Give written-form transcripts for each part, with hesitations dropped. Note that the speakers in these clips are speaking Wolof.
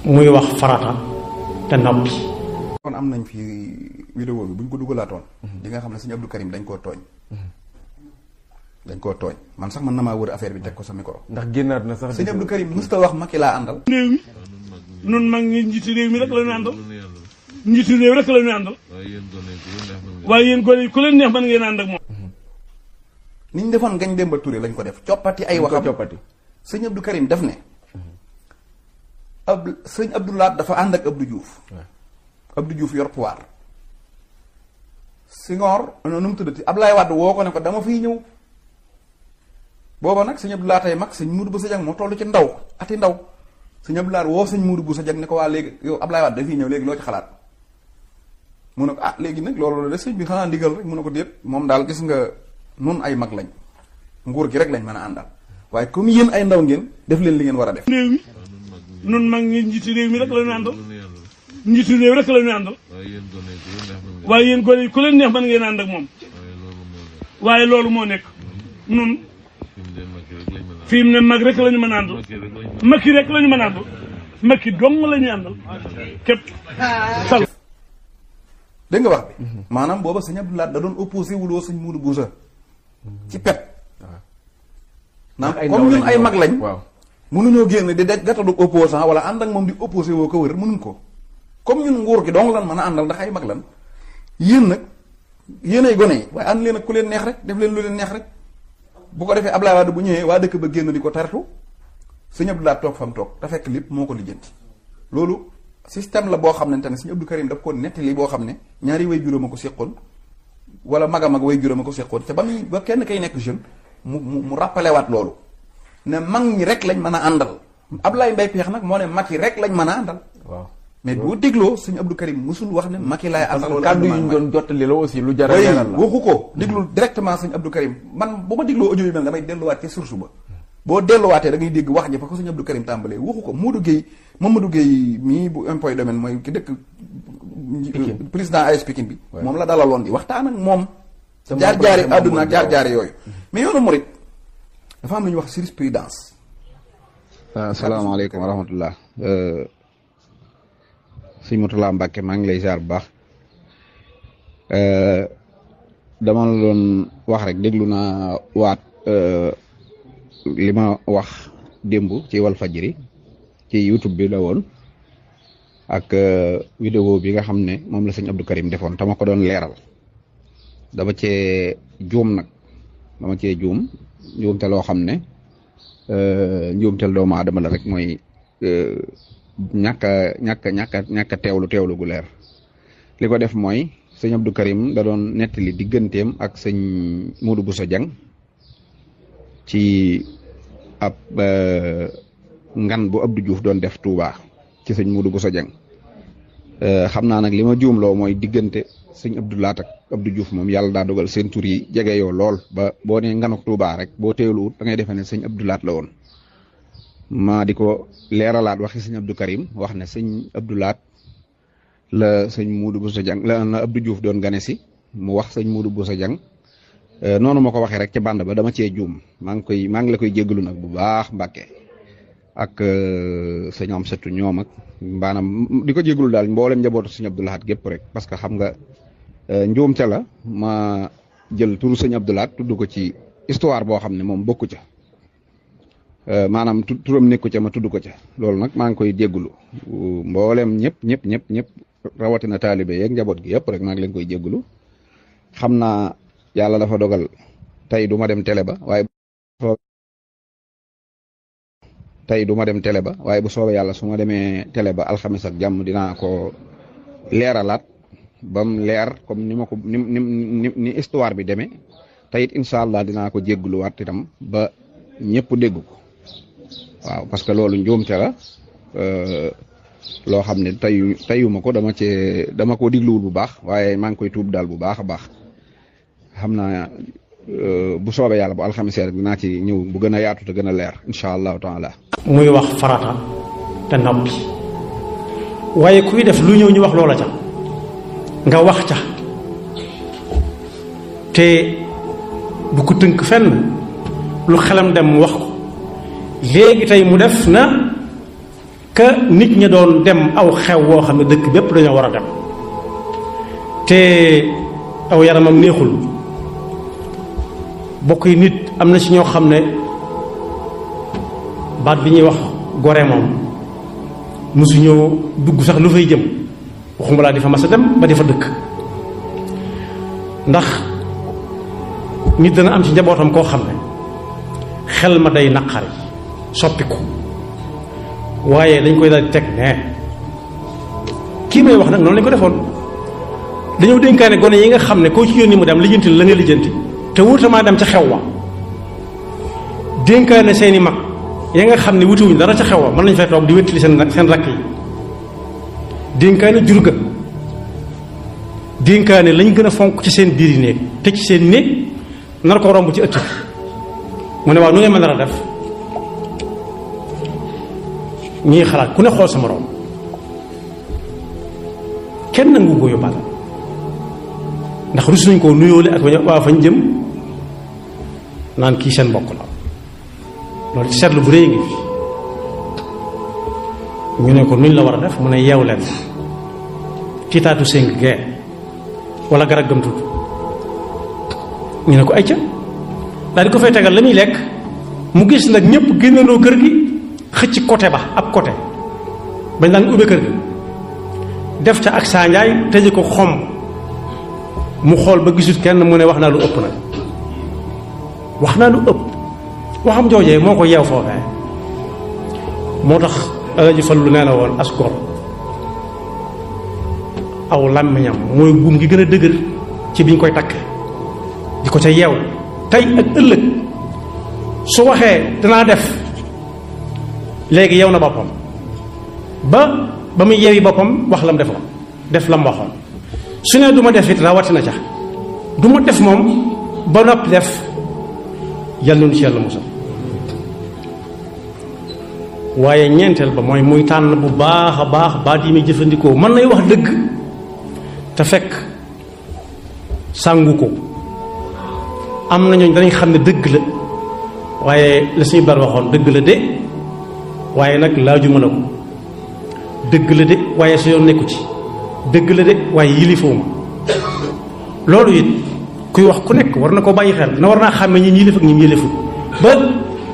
muy wax farata te noppi. kon am nañ fi vidéo bi buñ ko dugalaatoon di nga xam ne sëñ Abdou Karim dañ koo tooñ. dañ koo tooñ man sax man na maa wër affaire bi teg ko sa micro. ndax génnaat na sax. sëñ Abdou Karim musta wax Macky laa àndal. réew mi nun mag ñi njiitu réew mi rek la ñu àndal. njiitu réew rek la ñu àndal. waaye yéen gone ku leen neex mën ngeen ànd ak moom. ni ñu defoon Ngagne Demba Touré lañ ko def coppati ay waxam coppati. sëñ Abdou Karim def ne sëñ Abdou Lahad dafa ànd ak Abdou Diouf. Abdou Diouf yor pouvoir. Senghor nu mu tuddati Ablaye Wade woo ko ne ko dama fiy ñëw. booba nag sëñ Abdou Lahad ay mag sëñ Moudou Bousso Dieng moo toll ci ndaw ati ndaw sëñ Abdou Lahad woo sëñ Moudou Bousso Dieng ne ko waa léegi yow Ablaye Wade dafiy ñëw léegi loo ci xalaat. mu ne ko léegi nag loolu la sëñ bi xanaa ndigal rek mu ne ko déet moom daal gis nga nun ay mag lañ nguur gi rek lañ mën a àndal waaye comme yéen ay ndaw ngeen def leen li ngeen war a def. réew mi nun mag ñi njiitu réew mi rek la ñu àndal. njiitu réew rek la ñu àndal. waaye yéen gone ku leen neex mën ngeen ànd ak moom. waaye loolu moo nekk nun fi mu ne mag rek la ñu mën a àndal. makki rek la ñu mën a àndal. makki dong la ñuy àndal. képp sal. dégg nga wax bi. maanaam booba sëñ Abdou Lahad da doon opposé wuloo sëñ Moudou Bousso ci pet. naam comme ñun ay mag lañ. waaw mënuñoo génn di gàttalu opposant wala ànd ak moom di opposé woo ko wër mënuñ ko. comme ñun nguur gi dong lan mën a àndal ndax ay mag lan yéen nag yéen ay gone yi waaye ànd leen ak ku leen neex rek def leen lu leen neex rek bu ko defee Ablaye Wade bu ñëwee waa dëkk ba génn di ko tartu sëñ Abdou Lahad toog fa mu toog te fekk lépp moo ko lijjanti. loolu système la boo xam ne sëñ Abdou Karim daf ko nettali boo xam ne ñaari way juróom a ko séqoon wala mag a mag way juróom a ko séqoon te ba kenn kay nekk jeune mu rappelé waat loolu ne mag ñi rek lañ mën a àndal Ablaye Mbaye Peex nag moo ne mag yi rek lañ mën a àndal. waaw mais boo dégloo sëñ Abdou Karim musul wax ne Macky laay àndal. wala kàddu yi ñu doon jottali la aussi lu jar a leeral la waxu ko déglu directement sëñ Abdou Karim man bu ma dégloo audio yi mel damay delluwaat ci source ba boo delluwaatee da ngay dégg wax ji fa ko sëñ Abdou Karim tàmbalee waxu ko Mamadou Gueye mii bu impôt domaine mooy ki dëkk président AS Pikine bi moom la dalaloon di waxtaan ak moom jaar-jaari àdduna ak jaar-jaari yooyu mais yoonu murit dafa am lu ñuy wax jurisprudence. asalaamaaleykum wa rahmatullah sëñ Mourtala Mbacke maa ngi lay ziar bu baax dama la doon wax rek déglu naa waat li ma wax démb ci Walfadjri ci YouTube bi la woon ak vidéo bi nga xam ne moom la sëñ Abdou Karim defoon tama ko doon leeral dama cee juum nag dama cee juum njuumte loo xam ne njuumtel doomu aadama la rek mooy ñàkk a teewlu gu leer li ko def mooy sëñ Abdou Karim da doon nettali digganteem ak sëñ Moudou Bousso Dieng ci ab ngan bu Abdou Diouf doon def Touba ci sëñ Moudou Bousso Dieng xam naa nag li ma juumloo mooy diggante sëñ Abdou Lahad ak Abdou Diouf moom yàlla daa dogal seen tur yi jege yoo lool ba boo nee nganuk Touba rek boo teewluwut da ngay defee ne sëñ Abdou Lahad la woon maa di ko leeralaat waxi sëñ Abdou Karim wax ne sëñ Abdou Lahad la sëñ Moudou Bousso Dieng la Abdou Diouf doon gane si mu wax sëñ Moudou Bousso Dieng noonu ma ko waxee rek ca bànd ba dama cee juum maa ngi la koy jéggalu nag bu baax Mbàkke ak sëñ am setu ñoom ak maanaam di ko jéggalu daal mboolem njabootu sëñ Abdou Lahad gépp rek parce que xam nga njuumte la ma jël turu sëñ Abdou Lahad tudd ko ci histoire boo xam ne moom bokku ca maanaam turam nekku ca ma tudd ko ca loolu nag maa ngi koy jéggalu mboolem ñëpp rawatina taalibe yeeg njaboot gi yëpp rek maa ngi leen koy jéggalu xam naa yàlla dafa dogal tey du ma dem télé ba waaye bu soobee yàlla su ma demee télé ba alxames ak jàmm dinaa ko leeralaat bam leer comme ni ma ko ni histoire bi demee te it incha allah dinaa ko jéggluwaat itam ba ñëpp dégg ko waaw parce que loolu njuumte la loo xam ne tayuma ko dama ko digluwul bu baax waaye maa ngi koy tuub daal bu baax a baax xam naa bu soobee yàlla bu alxames rek dinaa ci ñëw bu gën a yaatu te gën a leer incha allahu taala. muy wax farata te noppi waaye kuy def lu ñëw ñu wax loola ca nga wax ca te du ko tënk fenn lu xelam dem mu wax ko léegi tey mu def na ka nit ñi doon dem aw xew woo xam ne dëkk bépp dañoo war a dem te aw yaramam neexul bokk yi nit am na ci ñoo xam ne baat bi ñuy wax gore moom mosuñoo dugg sax lu fay jëm waxuma laa di fa mas a dem ba di fa dëkk ndax nit dana am ci njabootam koo xam ne xel ma day naqari soppiku waaye dañ koy daal di teg ne kii may wax nag noonu lañ ko defoon dañoo dénkaane gone yi nga xam ne koo ci yónni mu dem lijjanti la nga lijjanti te wutamaa dem ca xew wa dénkaane seeni mag ya nga xam ne wutiwuñ dara ca xew wa mën nañ fay toog di wéttali seen rakk yi dénkaane jurga dénkaane lañ gën a fonk ci seen biir yi néeg te ci seen néeg nar ko romb ci ëtt mu ne waaw nu ngeen mën nar a def ñii xalaat ku ne xool sa moroom kenn nangu ko yóbbaale ndax rus nañ koo nuyoole ak waa fañ jëm naan kii seen mbokk la loolu ci seetlu bu rëy ngi fi ñu ne ko nuñ la war a def mu ne yeew leen tiitaatu séng gee wala garab gëm tudd ñu ne ko ay ca daal di ko fay tegal la muy lekk mu gis nag ñëpp génnandoo kër gi xëcc côté ba ab côté bañ daan ubbe kër gi def ca ak saa njaay tëje ko xom mu xool ba gisut kenn mu ne wax naa lu ëpp nag wax naa lu ëpp waxam joojee moo ko yeew foofee moo tax Alaaji Fallu nee na woon as gor aw làmmiñam mooy buum gi gën a dëgër ci biñ koy takke di ko ca yeew tey ak ëllëg su waxee danaa def léegi yeew na boppam ba muy yeewi boppam wax lam defoon def lam waxoon su ne du ma def it rawatina ca du ma def moom ba noppi def yàlla nu ci yàlla musal waaye ñeenteel ba mooy muy tànn bu baax a baax baat yi muy jëfandikoo mën nay wax dëgg te fekk sàngu ko am na ñooñ danañ xam ne dëgg la waaye la suñu bar waxoon dëgg la de waaye nag laaju mën a ko dëgg la de waaye su yoon nekku ci dëgg la de waaye yilifuma loolu it kuy wax ku nekk war na ko bàyyi xel na war naa xàmmee ñi yilif ak ñi yilifut ba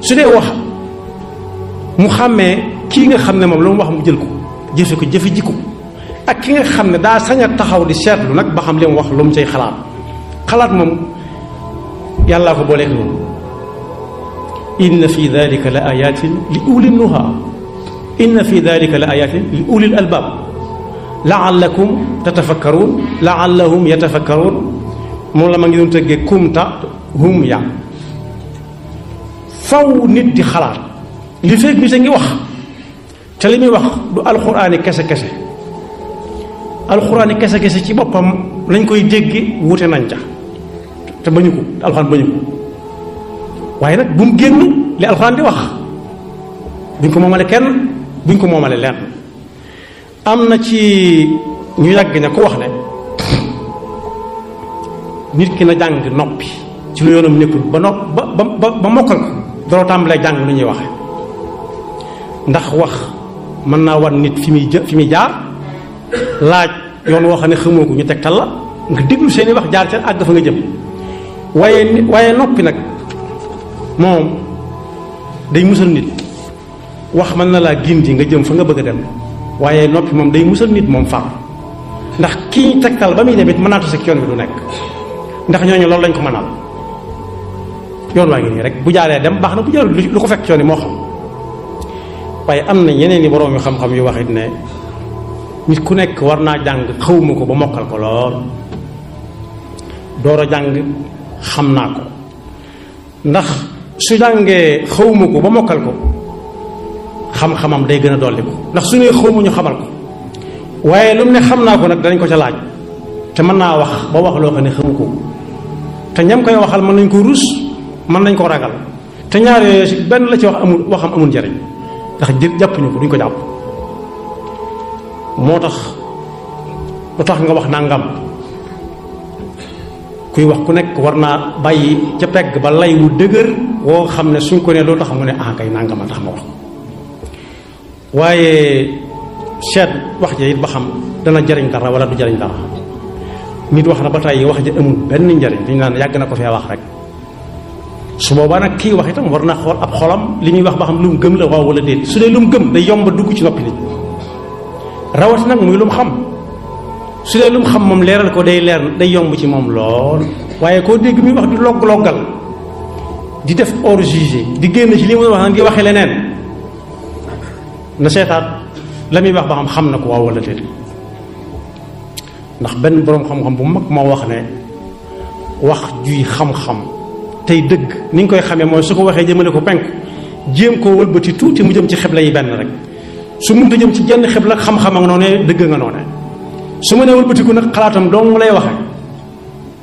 su dee wax mu xàmmee kii nga xam ne moom lu mu wax mu jël ko jëfe jikko ak ki nga xam ne daa sañ a taxaw di seetlu nag ba xam li mu wax lu mu cay xalaat moom yàllaa ko booleeg noonu inna fi dalika la ayatin li uli nuha inna fi dalika la ayatin li ulil albab laallakum tatafakkaruun laallahum yatafakkaruun moom la ma ngi doon tëggee kumta hum ya faw nit di xalaat li fekk nit a ngi wax te li muy wax du alxuraani kese kese ci boppam lañ koy dégge wute nañ ca te bañu ko alxuraan bañu ko waaye nag bu mu génn li alxuraan di wax buñ ko moomale kenn buñ ko moomale lenn am na ci ñu yàgg ne ko wax ne nit ki na jàng noppi ci lu yoonam nekkul ba mokkal ko doo tàmbalee jàng lu ñuy waxe ndax wax mën naa wan nit fi muy jaar laaj yoon woo xam ne xamoo ko ñu tegtal la nga déglu seeni wax jaar ca àgg fa nga jëm waaye noppi nag moom day musal nit wax mën na laa gindi nga jëm fa nga bëgg a dem waaye noppi moom day musal nit moom far ndax kii tegtal ba muy dem it mën naa tase ak yoon bi du nekk ndax ñooñu loolu lañ ko mënal yoon waa ngi nii rek bu jaaree dem baax na bu jaarul lu ko fekk yoon yi moo xam waaye am na yeneen i borom yu xam-xam yu wax it ne nit ku nekk war naa jàng xawma ko ba mokkal ko lool door a jàng xam naa ko ndax su jàngee xawma ko ba mokkal ko xam-xamam day gën a dolli ko ndax su ne xawma ñu xamal ko waaye lu mu ne xam naa ko nag danañ ko ca laaj te mën naa wax ba wax loo xam ne xamu ko te ñam koy waxal mën nañ ko rus mën nañ ko ragal te ñaar yooyu si benn la ci waxam amul njariñ ndax jàppuñu ko duñ ko jàpp moo tax lu tax nga wax nangam kuy wax ku nekk war naa bàyyi ca pegg ba lay wu dëgër woo xam ne suñ ko nee loo tax mu ne ah kay nangam a tax ma wax waaye seet wax ja it ba xam dana jariñ dara wala du jariñ dara. nit wax na ba tey wax ja amul benn njariñ dañu naan yàgg na ko fee wax rek su boobaa nag kii wax itam war na xool ab xolam li ñuy wax ba xam lu mu gëm la waaw wala déet su dee lu mu gëm day yomb dugg ci noppi nit rawati nag muy lu mu xam su dee lu mu xam moom leeral ko day leer day yomb ci moom lool waaye koo dégg muy wax di logg-loggal di def hors jugé di génn ci li mu wax nag di waxee leneen na seetaat la muy wax ba xam na ko waaw wala déet ndax benn boroom xam-xam bu mag moo wax ne wax juy xam-xam tey dëgg ni nga koy xamee mooy su ko waxee jëmale ko penk jéem koo wëlbati tuuti mu jëm ci xibla yi benn rek su mënta jëm ci jenn xibla xam-xam ak noonee dëgg nga noonee su ma nee wëlbatiku nag xalaatam dong lay waxee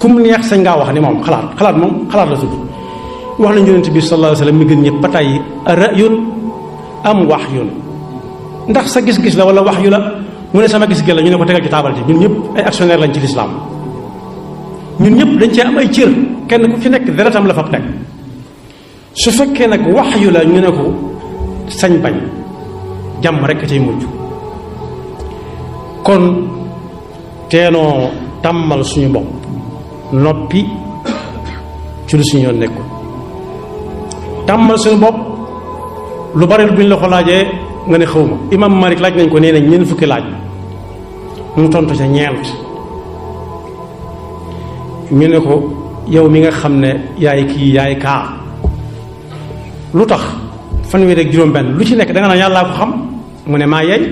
kum neex sañ ngaa wax ni moom xalaat moom xalaat la tudd wax nañu Yonent bi sallallahu alayhi wasallam mi gën ñëpp ba tey ra'yun am wahyun ndax sa gis-gis la wala wahyu la mu ne sama gis-gis la ñu ne ko tegal ci taabal ji ñun ñëpp ay actionnaire lañ ci lislaam ñun ñëpp dañ cee am ay cër kenn ku ci nekk deretam la fa teg su fekkee nag wahyu la ñu ne ko sañ bañ jàmm rekk cay mujj kon teenoo tàmmal suñu bopp noppi ci lu suñu yoon nekkul tàmmal suñu bopp lu bari buñ la ko laajee nga ne xawma imam Malik laaj nañ ko nee nañ ñeent fukki laaj mu tontu ca ñeent ñu ne ko yow mi nga xam ne yaay kii yaay kaa lu tax fanweeri ak juróom benn lu ci nekk da nga naan yàllaa ko xam mu ne maa yey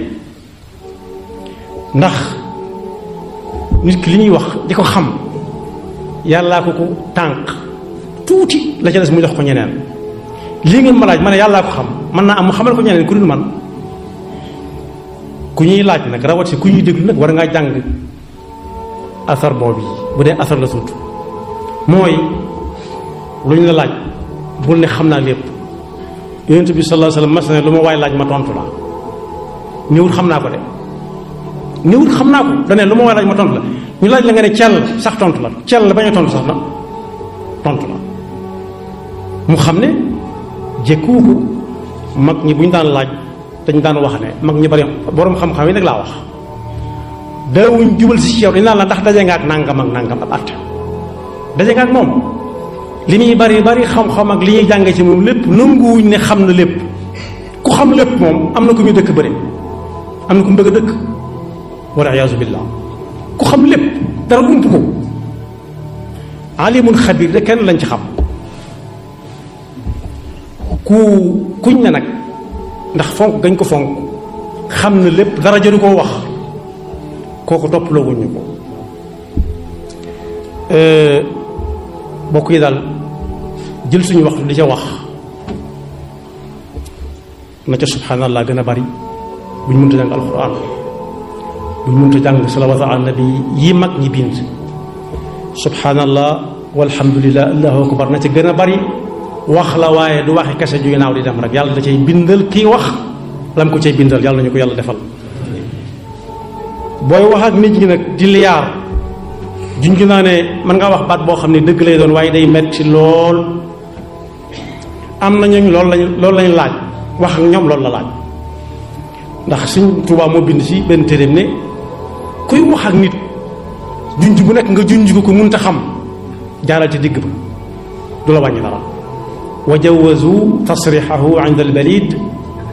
ndax nit ki li ñuy wax di ko xam yàllaa ko tànk tuuti la ca des mu jox ko ñeneen lii ngeen ma laaj ma ne yàllaa ko xam mën naa am mu xamal ko ñeneen ku dul man ku ñuy laaj nag rawat si ku ñuy déglu nag war ngaa jàng asar boobu bu dee asar la tuut mooy lu ñu la laaj bul ne xam naa lépp Yonent bi sallallahu alayhi wasallam mas ne lu ma waay laaj ma tontu la ñëwul xam naa ko de ñëwul xam naa ko dane lu ma waay laaj ma tontu la ñu laaj la nga ne cell sax tontu la cell la bañ a tontu sax na tontu la mu xam ne jékkuwu ko mag ñi bu ñu daan laaj dañ daan wax ne mag ñi bari boroom xam-xam yi nag laa wax daawuñ jubal si ci yow dañ naan la ndax daje nga ak nangam ak nangam ab at daje nga ak moom li muy bari bari xam-xam ak li ñuy jànge ci moom lépp nanguwuñ ne xam na lépp ku xam lépp moom am na ku ñu dëkk bëri am na ku mu bëgg a dëkk wala iyaazu billah ku xam lépp dara ump ko alimun xabir de kenn lañ ci xam kuñ ne nag ndax fonk gañ ko fonk xam na lépp dara jëru koo wax kooku toppaloo wuñ ñu ko bokk yi daal jël suñu waxtu di ca wax na ca subhanallah gën a bari buñ mënta jàng alquran buñ mënta jàng salawatu ala nabi yi mag ñi bind subhanallah walhamdulillah allahu akbar na ca gën a bari wax la waaye du waxe kese ju naaw di dem rek yàlla da cay bindal kii wax lam ko cay bindal yàlla nañu ko yàlla defal booy wax ak nit ñi nag di liyaar junj naa ne mën ngaa wax baat boo xam ne dëgg lay doon waaye day metti lool am na ñooñu loolu lañ laaj wax ak ñoom loolu la laaj ndax Sëñ Tuubaa moo bind ci benn téereem ne kuy wax ak nit junj bu nekk nga junj ko mënta xam jaaral ci digg ba du la wàññi dara wa jawazu tasrixahu inda albalid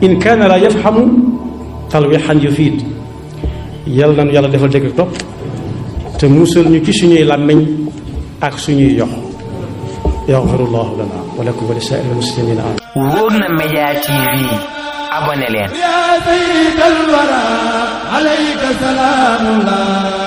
in kaana la yafhamu talwixan yufid yàlla nañu yàlla defal dégg topp te musal ñu ci suñuy làmmiñ ak suñuy yox yaxfirullahu lana wa lakum wa li saa'iril muslimina amin Wurna Media TV abonné leen ya sayyidal wara alayka salaamullah